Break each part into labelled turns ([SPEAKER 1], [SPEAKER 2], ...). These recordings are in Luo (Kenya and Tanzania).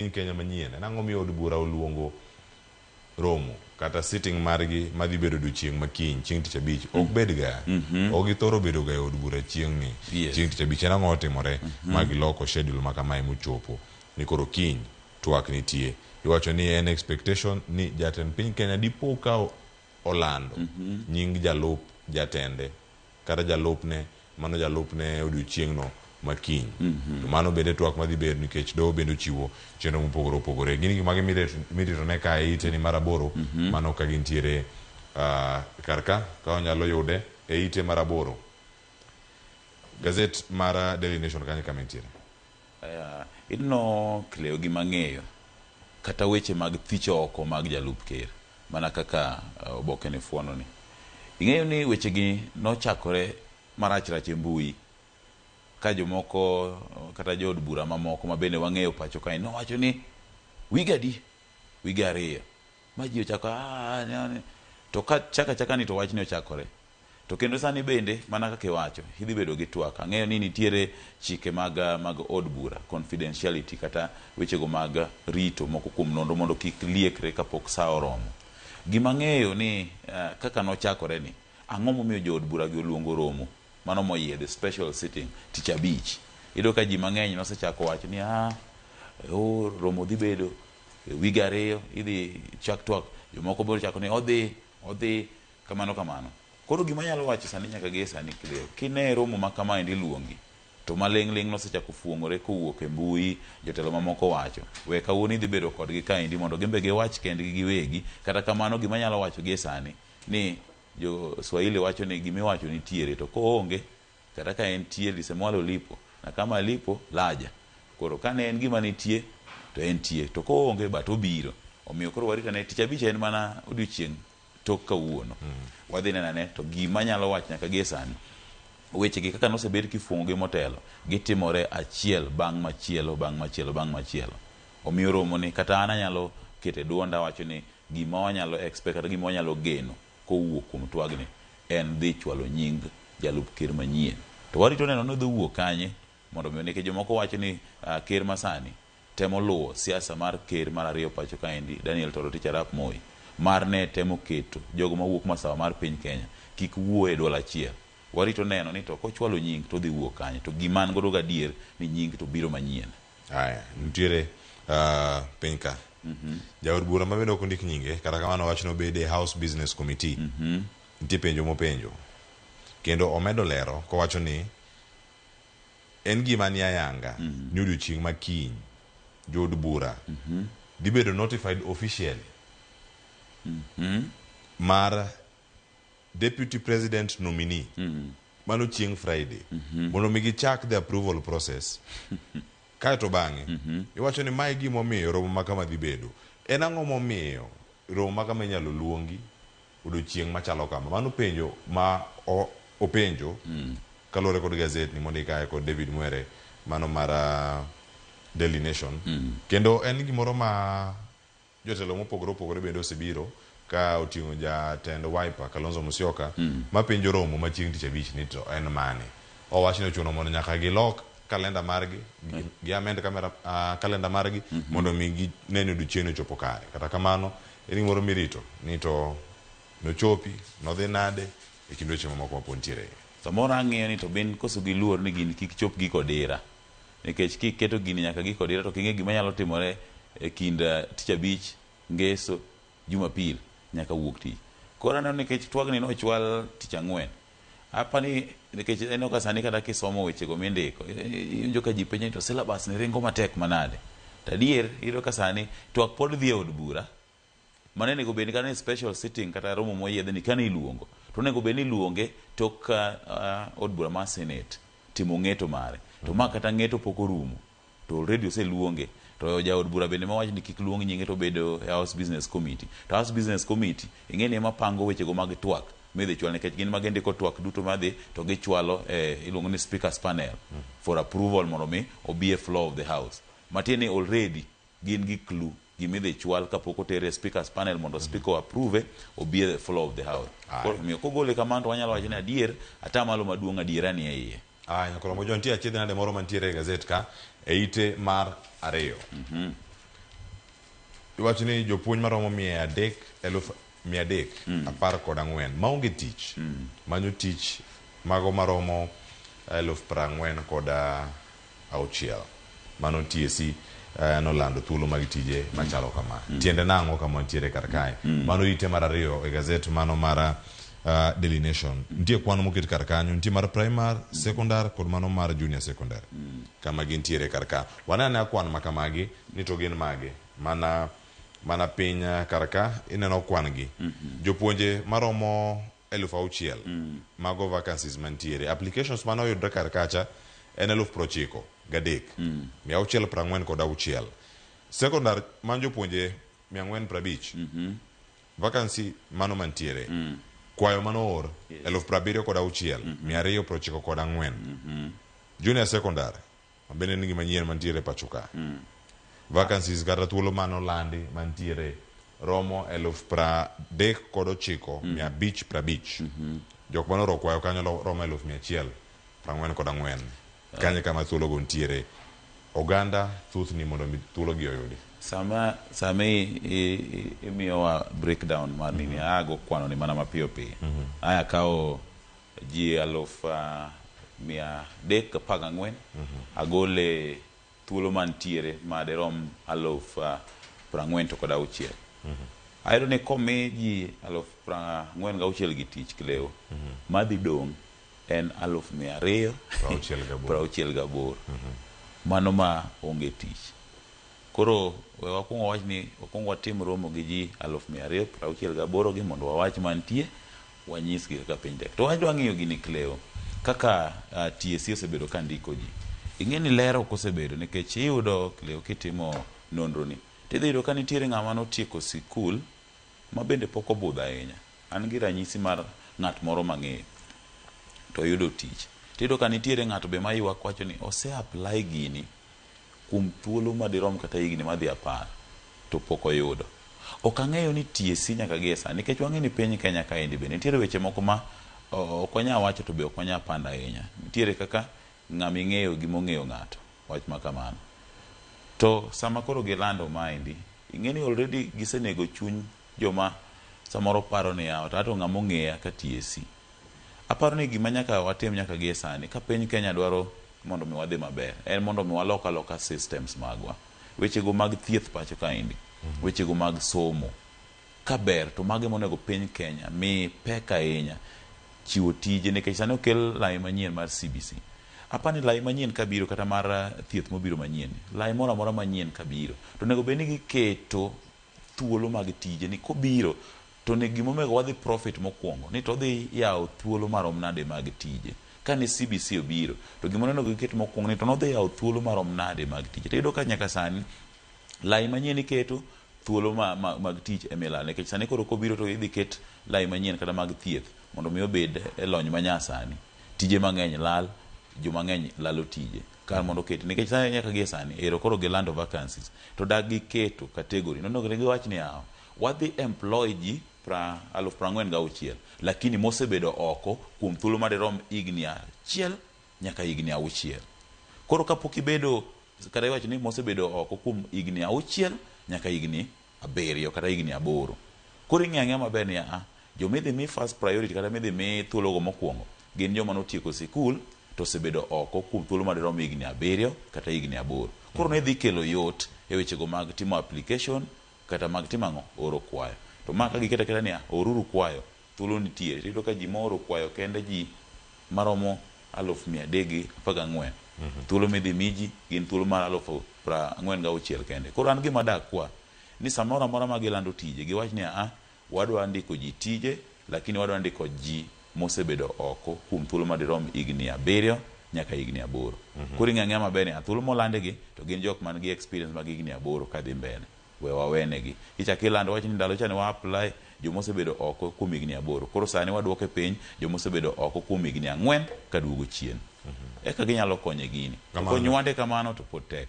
[SPEAKER 1] Piny Kenya manyien, en ang'o miyo od bura oluongo romo kata sitting margi madhi bedo odiochieng' ma kiny, chieng' tich abich, ok bed ga. Ok githoro bedo ga e od bura chieng' ni, chieng' tich abich. En ang'o otimore ma giloko schedule ma kamae mochopo ni koro kiny twak nitie. Iwacho ni en expectation ni jatend piny Kenya dipo ka olando nying jalup jatende kata jalupne mano jalupne e odiochieng'no ma kiny. To mano bende twak madhi bedo nikech doho bende ochiwo chenro mopogore opogore. Gin gik mage miritone ka e ite ni mar aboro mano ka gintiere kar ka ka wanyalo yude e ite mar aboro. Gazet mar Daily Nation kanyo kama entiere.
[SPEAKER 2] Ineno Cleo gima ang'eyo kata weche mag thich oko mag jalup ker mana kaka oboke ni fuono ni. Ing'eyo ni weche gi nochakore marach rach e mbui ka jomoko kata jood bura mamoko ma bende wang'eyo pacho kae nowacho ni wige adi? Wige ariyo. Ma ji ochako aah to ka chak achaka ni to wachni ochakore. To kendo sani bende mana kaka iwacho, idhi bedo gi twak. Ang'eyo ni nitiere chike mag mag od bura, confidentiality kata wechego mag rito moko kuom nonro mondo kik liekre kapok saa oromo. Gima ang'eyo ni kaka nochakore ni, ang'o momiyo jood bura gi oluongo romo mano moyiedhi, special sitting, tich abich. Iyudo ka ji mang'eny nosechako wacho ni aah, ooh romo dhi bedo wige ariyo, idhi chak twak. Jomoko biro chako ni odhi, odhi. Kamano kamano. Koro gima anyalo wacho sani nyaka gie sani Cleo, kine romo ma kamaendi iluongi, to maling' ling' nosechako fuong'ore kowuok e mbui, jotelo mamoko wacho. We kawuono idhi bedo kodgi kaendi mondo ginbe giwach kendgi giwegi. Kata kamano gima anyalo wacho gie sani, ni jo Swahili wacho ni gima iwacho nitiere to koonge, kata ka entie lisemwalo lipo, na kama lipo laja. Koro kane en gima nitie to entie, to koonge but obiro. Omiyo koro warit ane, tich abich en mana odiochieng' tok kawuono. Wadhi neno ane to gima anyalo wacho nyaka gie sani, wechegi kaka nosebed kifuong'ogi motelo, gitimore achiel bang' machielo, bang' machielo, bang' machielo. Omiyo romoni kata an anyalo keto e duonda awacho ni gima wanyalo expect kata gima wanyalo geno kowuok kuom twagni en dhi chwalo nying jalup ker manyien. To warito neno ni odhi wuok kanye mondo omi nikech jomoko wacho ni ker masani temo luwo siasa mar ker mar ariyo pacho kaendi Daniel Toroitich arap Moi mar ne temo keto jogo mawuok masawa mar piny Kenya kik wuo e duol achiel. Warito neno ni to kochwalo nying to odhi wuok kanye to gima an godo gadier ni nying to biro manyien.
[SPEAKER 1] Aya, nitiere piny ka jaod bura ma bende ok ondik nyinge, kata kamano wach nobede e House Business Committee. Nitie penjo mopenjo kendo omedo lero kowacho ni En gima ni ayanga ni odiochieng' ma kiny jood bura dhi bedo notified officially mar Deputy President nominee mano chieng' Friday mondo mi gichak the approval process. Kaeto bang'e iwacho ni mae e gima omiyo romo ma kama dhi bedo. En ang'o momiyo romo ma kama inyalo luongi odiochieng' machalo kama? Mano penjo ma openjo kaluwore kod gazet ni mondik kae kod David Mwere mano mar Daily Nation. Kendo en gimoro ma jotelo mopogore opogore bende osebiro ka oting'o jatend Wiper Kalonzo Musyoka ma penjo romo ma chieng' tich abich ni to en mane. Owach ni ochuno mondo nyaka gilok kalenda margi, gi amend kamera, kalenda margi mondo mi gine ni odiochieng' ochopo kare. Kata kamano en gimoro mirito ni to nochopi, nodhi nade e kind weche mamoko ma pod nitiere.
[SPEAKER 2] Samoro ang'iyo ni to bin koso giluor ni gini kik chop giko dira. Nikech kiketo gini nyaka giko dira to ok ing'e gima nyalo timore e kind tich abich, ngeso, jumapil nyaka wuok tich. Koro aneno nikech twagni nochwal tich ang'wen. Apani nikech ineno ka sani kata kisomo wechego mindiko, iwinjo ka ji penjo ni to syllabus ni ringo matek manade. To adier iyudo ka sani twak pod dhi e od bura. Mane onego bed kata ni special sitting kata romo moyiedhi ni kane iluongo to onego bed ni iluonge tok ka od bura mar senate timo ng'eto mare. To ma kata ng'eto pok orumo to already oseluonge to jaod bura bende mawach ni kik luong nyinge to obedo e House Business Committee. To House Business Committee ing'e ni ema pango wechego mag twak midhi chwal nikech gin ma gindiko twak duto madhi to gichwalo e iluongo ni speakers panel for approval mondo mi obi e floor of the house. Matiende ni already gin gi clue gima idhi chwal kapok otere e speakers panel mondo speaker o approve obi e floor of the house. Koro omiyo kogole kamano to wanyalo wacho ni adier atamalo maduong' adiera ni e iye.
[SPEAKER 1] Aya, Nyakoromo John, nitie achiedh nade moro mantiere e gazet ka e ite mar ariyo. Iwacho ni jopuonj maromo 300 314 maonge tich manyo tich mago maromo 46,000. Mano TSC nolando thuolo mag tije machalo kama. Tiende nang'o kama wantiere kar kae? Mano ite mar ariyo e gazet mano mar Daily Nation. Nitie kwan moket kar kanyo, nitie mar primary, secondary kod mano mar junior secondary. Kama gintiere kar ka. Wane anena kwan ma kamagi ni to gin mage. Mana piny kar ka ineno kwan gi. Jopuonje maromo 6,000 mago vacancies mantiere. Applications mane oyudre kar kacha en 93,646. Secondary man jopuonje 450. Vacancy mano mantiere. Kwayo mano oor 76,294. Junior secondary mabende en gima nyien mantiere pacho ka. Vacancies kata thuolo mano landi mantiere romo 39,550. Jok mane oro kwayo kanyo romo 144,000. Kanyo kama thuolo go nitiere. Oganda thuthni mondo mi thuolo gi oyudi.
[SPEAKER 2] Sama imiyowa breakdown mar nini, ago kwano ni mana mapiyo piyo. Aya kawo ji 314,000 agole thuolo mantiere madirom 46,000. Ayudo ni komi ji 46,000 gi tich Cleo, madhi dong' en 268,000.
[SPEAKER 1] 68.
[SPEAKER 2] Mano ma onge tich. Koro we wakwong wawach ni wakwong watim romo gi ji 268,000 gi mondo wawach mantie, wanyisgi kaka piny tek. To wadwa ng'iyo gini Cleo, kaka TSC osebedo ka ndiko ji. Ing'e ni ler ok osebedo nikech iyudo Cleo kitimo nonro ni. Tidhi yudo ka nitiere ng'ama notieko sikul ma bende pok obudho ahinya. An gi ranyisi mar ng'at moro mang'eyo to oyudo tich. Tiyudo ka nitiere ng'ato be maywak wacho ni ose apply gini kuom thuolo madirom kata higni madhi 10 to pok oyudo. Ok ang'eyo ni TSC nyaka gi e sani nikech wang'e ni piny Kenya kaendi bende nitiere weche moko ma ok wanyal wacho to be ok wanyal pando ahinya. Nitiere kaka ng'ama ing'eyo gi mong'eyo ng'ato, wach ma kamano. To sama koro gilando maendi, ing'e ni already gisenego chuny joma samoro paro ni yawa to ato ng'ama ong'eya ka TSC. Aparo ni gima nyaka watim nyaka gi e sani ka piny Kenya dwaro mondo mi wadhi maber en mondo mi walok aloka systems magwa. Wechego mag thieth pacho kaendi, wechego mag somo ka ber to mago ema onego piny Kenya mi pek ahinya chiwo tije nikech sani okel lai manyien mar CBC. Apani ni lai manyien kabiro kata mar thieth mobiro manyien, lai moro amora manyien kabiro to onego bed ni giketo thuolo mag tije ni kobiro to ne gimonego wadhi profit mokwongo ni to odhi yawo thuolo marom nade mag tije. Kane CBC obiro to gima onego giket mokwongo ni to nodhi yawo thuolo marom nade mag tije. Tiyudo ka nyaka sani lai manyien iketo thuolo mag tich emilal nikech sani koro kobiro to idhi ket lai manyien kata mag thieth mondo mi obed e lony manyasani. Tije mang'eny lal, joma ng'eny lalo tije kar mondo oket nikech sani nyaka gie sani ero koro gilando vacancies to dak giketo category nonego giwach ni yawa wadhi employ ji 46,000 lakini mosebedo oko kuom thuolo madirom higni 1 nyaka higni 6. Koro kapok ibedo kata iwacho ni mosebedo oko kuom higni 6 nyaka higni 7 kata higni 8. Koro ing'eyo ang'eya maber ni a joma idhi mi first priority kata midhi mi thuologo mokwongo gin joma notieko sikul to osebedo oko kuom thuolo madirom higni 7 kata higni 8. Koro ne dhi kelo yot e wechego mag timo application kata mag timo ang'o oro kwayo. To ma ka giketo aketa niya oruru kwayo thuolo nitie. Tiyudo ka ji mooro kwayo kende ji maromo 314,000. Thuolo midhi mi ji gin thuolo mar 46,000 kende. Koro an gima dak kwa ni samoro amora ma gilando tije giwach ni a wadwa ndiko ji tije lakini wadwa ndiko ji mosebedo oko kuom thuolo madirom higni 7 nyaka higni 8. Koro ing'eyo ang'eya maber ni thuolo molandigi to gin jok man gi experience mag higni 8 kadhi mbele. We wawenegi. Ichak ilando wach ni ndalo cha ne wa apply joma osebedo oko kuom higni 8. Koro sani waduoke piny joma osebedo oko kuom higni 4 kaduogo chien. Eka ginyalo konyo e gini. To konywande kamano to pod tek.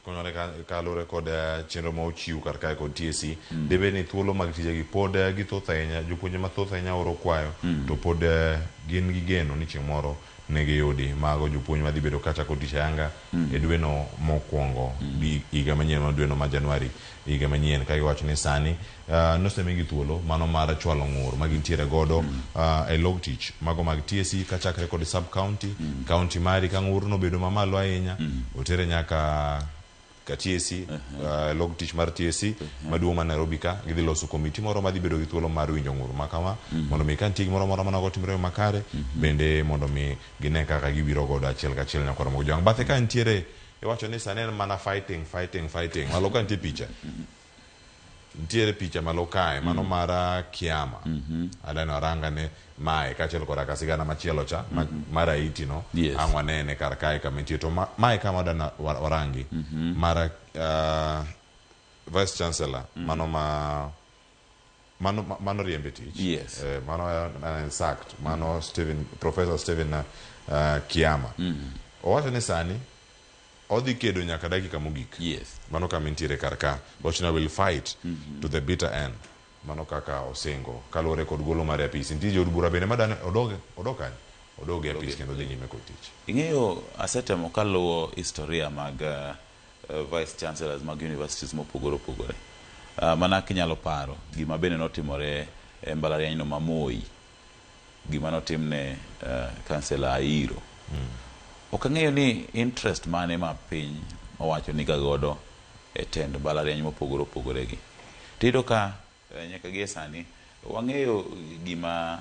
[SPEAKER 1] Konyore kaluwore kod chenro ma ochiw kar kae kod TSC, dibed ni thuolo mag tijegi pod githoth ahinya, jopuonje mathoth ahinya oro kwayo to pod gin gi geno ni chieng' moro ne giyudi mago jopuonj madhi bedo kachako tich ayanga e dweno mokwongo higa manyien, mano dweno ma Januari higa manyien, ka giwacho ni sani nosemigi thuolo mano mar chwalo ng'ur ma gintiere godo e log tich mago mag TSC kachakre kod sub county, county mari ka ng'ur nobedo mamalo ahinya otere nyaka ka TSC, log tich mar TSC maduong' ma Nairobi ka gidhi loso komiti moro madhi bedo gi thuolo mar winjo ng'ur ma kama mondo mi ka nitie gimoro amora mane ok otimore makare bende mondo mi gine kaka gibiro godo achiel kachiel nyakwar Ramogi Jwang'. Bathe ka nitiere iwacho ni sani en mana fighting fighting fighting malo ka nitie picha nitiere picha malo kae mano mar Kiama aneno aranga ne mae kaachiel koda ka sigana machielo cha mar Haiti no.
[SPEAKER 2] Yes.
[SPEAKER 1] Ang' wanene kar kae kama nitie to mae kama wadana warangi mar Vice Chancellor mano ma mano riembe tich.
[SPEAKER 2] Yes.
[SPEAKER 1] Mano sacked mano Stephen, Professor Stephen Kiama owacho ni sani odhi kedo nyaka dakika mogik.
[SPEAKER 2] Yes.
[SPEAKER 1] Mano kama intiere kar ka wacho ni I will fight to the bitter end, mano kaka osingo kaluwore kod golo mar apis. Nitie jood bura bende madani odog odog kanyo odog e apis kendo dhi nyime kod tich.
[SPEAKER 2] Ing'eyo asetemo kaluwo historia mag vice chancellors mag universities mopogore opogore. Mana kinyalo paro gima bende notimore e mbalariany no ma Moi, gima notimne Kansela Airo. Ok ang'eyo ni interest mane ma piny owacho ni ga godo e tend mbalariany mopogore opogore gi. Tiyudo ka nyaka gie sani wang'eyo gima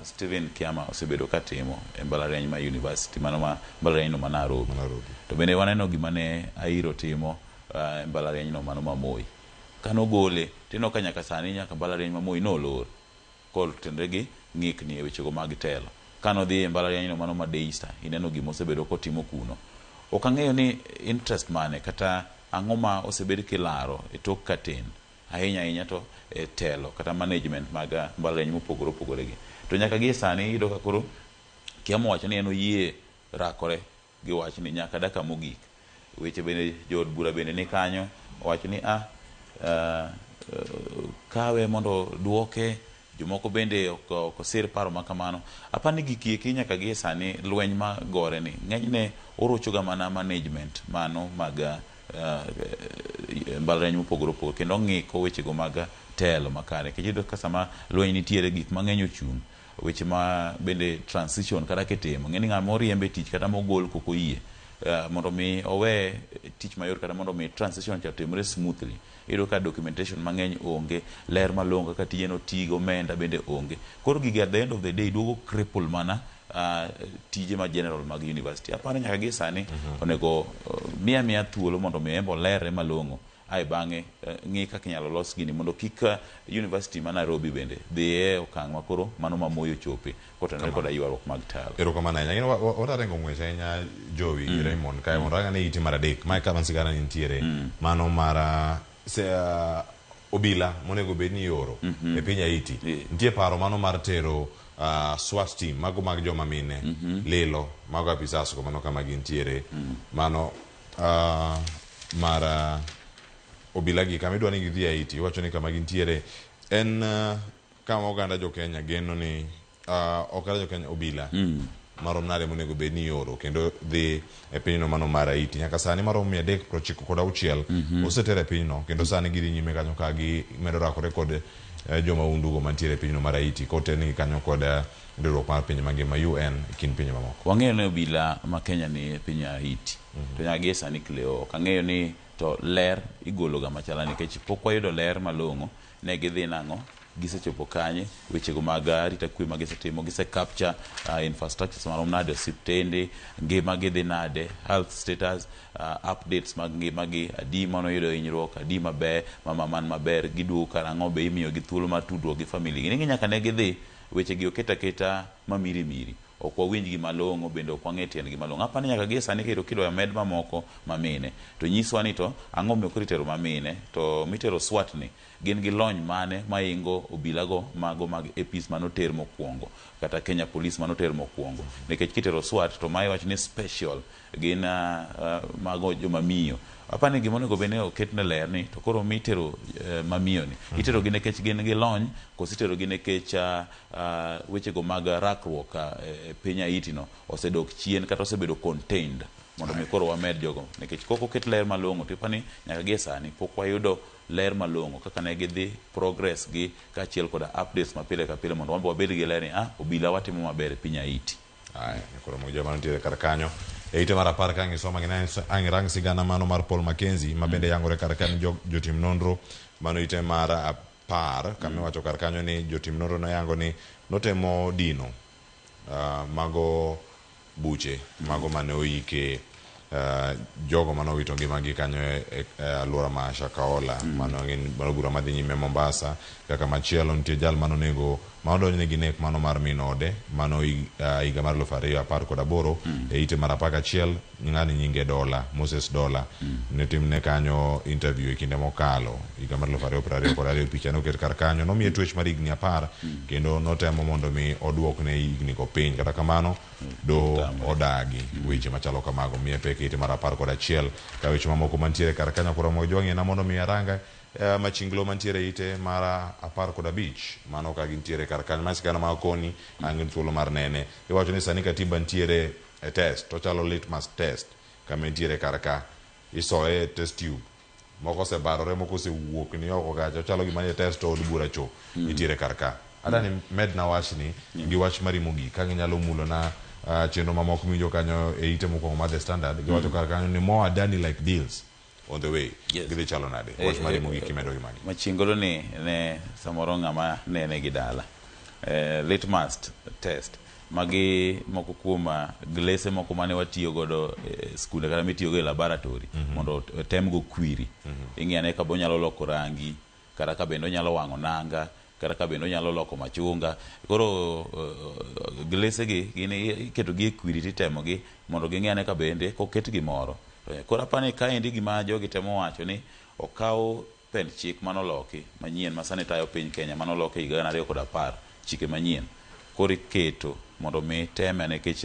[SPEAKER 2] Stephen Kiama osebedo katimo e mbalariany ma university mano ma mbalariany no ma Nairobi.
[SPEAKER 1] Nairobi.
[SPEAKER 2] To bende waneno gima ne Airo timo e mbalariany no mano ma Moi. Kanogole tineno ka nyaka sani nyaka mbalariany ma Moi nolor kotenore gi ng'ikni e wechego mag telo. Kanodhi e mbalariany no mano ma Daystar, ineno gima osebedo kotimo kuno. Ok ang'eyo ni interest mane kata ang'o ma osebed kilaro e tok katen ahinya ahinya to e telo kata management mag mbalariany mopogore opogore gi. To nyaka gie sani iyudo ka koro Kiama owacho ni en oyie rakore gi wachni nyaka dakika mogik. Weche bende jood bura bende ni kanyo owacho ni kawe mondo duoke, jomoko bende ok osir paro ma kamano. Apani giki eki nyaka gie sani lweny ma gore ni ng'enyne orocho ga mana management mano mag mbalariany mopogore opogore kendo ong'iko wechego mag telo makare. Nikech iyudo ka sama lweny nitiere gik mang'eny ochung', weche ma bende transition kata kitimo ng'e ni ng'ama oriemb e tich kata mogol kok oyie mondo mi owe tich mayot kata mondo mi transition cha otimre smoothly, iyudo ka documentation mang'eny onge, ler malong'o kaka tije no ti gi omenda bende onge. Koro gigi at the end of the day duogo cripple mana tije ma general mag university. Aparo nyaka gie sani onego miya miya thuolo mondo mi embe olerre malong'o ae bang'e ng'i kaka inyalo los gini mondo kik university ma Nairobi bende dhi e okang' ma koro mano ma Moi ochope kotenore koda ywaruok mag telo.
[SPEAKER 1] Erokamano ahinya. Ing'e wadaringo ng'wech ahinya Jowi Raymond kae mondo arang'ane iti mar adek. Mae kama sigana nitiere. Mano mar obila monego bed ni ioro e piny Haiti. Nitie paro mano mar tero SWAT team mago mag joma mine lilo mago apisas go mano kama gintiere. Mano mar obila gi kama idwa ni gidhi Haiti iwacho ni kama gintiere en kama oganda jo Kenya geno ni oganda jo Kenya obila marom nade monego bed ni ioro kendo dhi e pinyno mano mar Haiti. Nyaka sani maromo 396 oseter e pinyno kendo sani gidhi nyime kanyo ka gimedo rakore kod joma undugo mantiere e pinyno mar Haiti kotelnegi kanyo kod riwruok mar piny mangima UN e kind pinje mamoko.
[SPEAKER 2] Wang'eyo ni obila ma Kenya ni e piny Haiti. To nyaka gie sani Cleo ok ang'eyo ni to ler igolo ga machala nikech pok wayudo ler malong'o ne gidhi nang'o, gisechopo kanye, wechego mag arita kwe ma gisetimo, gise capture infrastructures marom nade, osiptende, ngima gi dhi nade, health status, updates mag ngima gi, adi manoyudo hinyruok, adi maber, mama man maber, giduogo karang'o, be imiyo gi thuolo mar tudruok gi family gi. Ni nyaka ne gidhi, weche gi oket aketa ma miri miri. Ok wawinj gi malong'o, bende ok wang'e tiendgi malong'o. Apani nyaka gie sani kendo kidwa med mamoko mamine to nyiswa ni to ang'o momiyo koro itero mamine to mitero SWAT ni gin gi lony mane maingo obilago mago mag APs manoter mokwongo kata Kenya Police manoter mokwongo, nikech kitero SWAT to ma iwacho ni special gin mago joma miyo. Apani gima onego bed ni oketne ler ni to koro mitero mamiyo ni itero gi nikech gin gi lony koso itero gi nikech wechego mag rakruok e piny Haiti no osedok chien kata osebedo contained mondo mi koro wamed jogo, nikech kok oket ler malong'o to ipani nyaka gie sani pok wayudo ler malong'o kaka ne gidhi progress gi kaachiel koda updates ma pile ka pile mondo wan be wabed gi ler ni obila watimo maber e piny Haiti.
[SPEAKER 1] Aya, koro joma nitiere kar kanyo e ite mar 10 ka ang' isoma gine ang' irang sigana mano mar Paul Mackenzie ma bende yangore kar kanyo jotim nonro mano ite mar 10 kama iwacho kar kanyo ni jotim nonro noyango ni notemo dino mago buche mago mane oike jogo mane owito ngimagi kanyo e alwora ma Shakahola. Mano gin mano bura madhi nyime Mombasa. Kaka machielo nitie jal manonego manodonjne gi nek mano mar min ode mano higa mar 2018 e ite mar 11. Ng'ani nyinge Dola, Moses Dola, notimne kanyo interview e kinde mokalo higa mar 2022. Picha noket kar kanyo, nomiye twech mar higni 10 kendo notemo mondo mi oduokne higni go piny, kata kamano doho odagi weche machalo kamago. Miye pek e ite mar 11. Ka weche mamoko mantiere kar kanyo koro Ojwang' mondo mi aranga machinglo mantiere e ite mar 15 mano ka gintiere kar kanyo. Ma sigana ma koni ang' gi thuolo mar nene. Iwacho ni sani katiba nitiere e test, ochalo litmus test kama entiere kar ka isoye e test tube, moko osebarore, moko osewuok ni oko kacha, ochalo gima ni e test to od bura cho nitiere kar ka. Adani medna wachni gi wach mari mogik ka ginyalo mulona chenro mamoko miwinjo kanyo e ite mokwongo mar The Standard. Giwacho kar kanyo ni more Adani like deals on the way. Gidhi chalo nade? Wach mari mogik kimedo gi magi.
[SPEAKER 2] Machingolo ni ne samoro ng'ama nene gi dala litmus test magi moko kuom glese moko mane watiyo godo e skunde kata mitiyogo e laboratory mondo otemgo kwiri, ing'i ane ka be onyalo loko rangi kata ka bende onyalo wang'o nanga kata ka bende onyalo loko machunga. Koro glese gi gin iketo gi e kwiri titemo gi mondo ging'i ane ka bende koket gimoro. Koro apani kaendi gima jogi temo wacho ni okaw pend chik manoloki manyien ma sani tayo piny Kenya manoloki e higa 2010, chike manyien koro iketo mondo mi teme nikech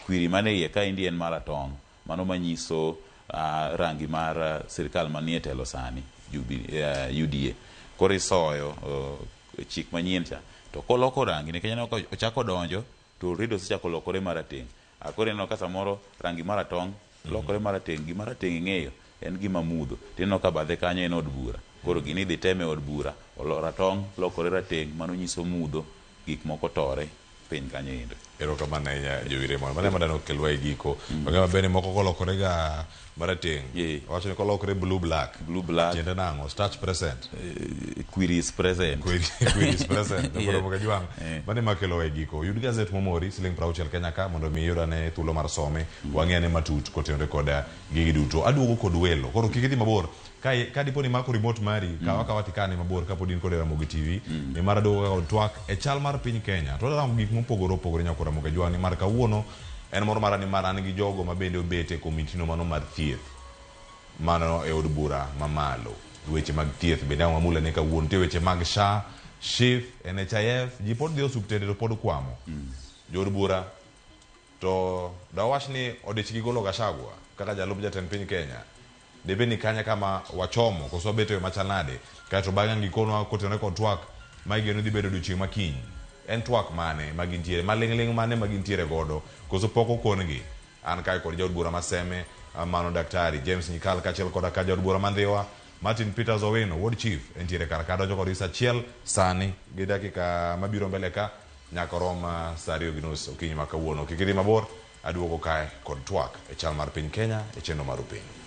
[SPEAKER 2] kwiri mane iye kaendi en maratong', mano manyiso rangi mar sirikal manie telo sani UDA. Koro isoyo chik manyien cha to koloko rangi nikech aneno ka ochako donjo to already osechako lokore marateng'. Koro ineno ka samoro rangi maratong' lokore marateng', gima rateng' ing'eyo en gima mudho, tineno ka bathe kanyo en od bura. Koro gini idhi teme e od bura, ratong' lokore rateng', mano nyiso mudho, gik moko tore piny kanyo endo.
[SPEAKER 1] Erokamano ahinya Jowire Mondo. Mano ema dano kelwa e giko. Ong'e maber ni moko kolokore ga marateng'. Wacho ni kolokore blue black.
[SPEAKER 2] Blue black.
[SPEAKER 1] Tiende nang'o? Starch present.
[SPEAKER 2] Kwiri is present.
[SPEAKER 1] Kwiri is present. Koro moga jwang'. Mano ema kelowa e giko. Yud gazet momori siling 60 Kenya ka mondo mi iyud ane thuolo mar some. Wang'e ane matut kotenore koda gigi duto. Aduogo kod welo. Koro kik idhi mabor. Ka dipo ni mako remote mari, kawa kawa tikane mabor kapod in kod Ramogi TV. Nimar aduogo kod twak e chal mar piny Kenya. To warango gik mopogore opogore nyaka Ramogi Ajwang' nimar kawuono en moro mara nimar an gi jogo ma bende obet e komitino mano mar thieth mano e od bura mamalo. Weche mag thieth bende ang' wamul ane kawuono. Nitie weche mag SHA, SHIF, NHIF, ji pod dhi osuptende to pod kwamo. Jo od bura to dawach ni odich gi golo Gachagua kaka jalup jatend piny Kenya. Debed ni kanya kama wachomo koso wabet e yo machal nade? Kaeto bang'e ang' gikonwa kotenore kod twak ma igeno dhi bedo odiochieng' ma kiny. En twak mane ma gintiere? Maling'ling' mane ma gintiere godo? Koso pok okon-gi? An kae kod jaod bura ma Seme, mano Daktari James Nyikal kaachiel koda ka jaod bura ma Ndhiwa, Martin Peters Owino, Ward Chief, entiere kar ka donjo kodgi saa achiel sani gi dakika mabiro mbele ka nyaka orom saa 2:30 okinyi ma kawuono. Kik idhi mabor, aduogo kae kod twak e chal mar piny Kenya e chenro mar Upiny.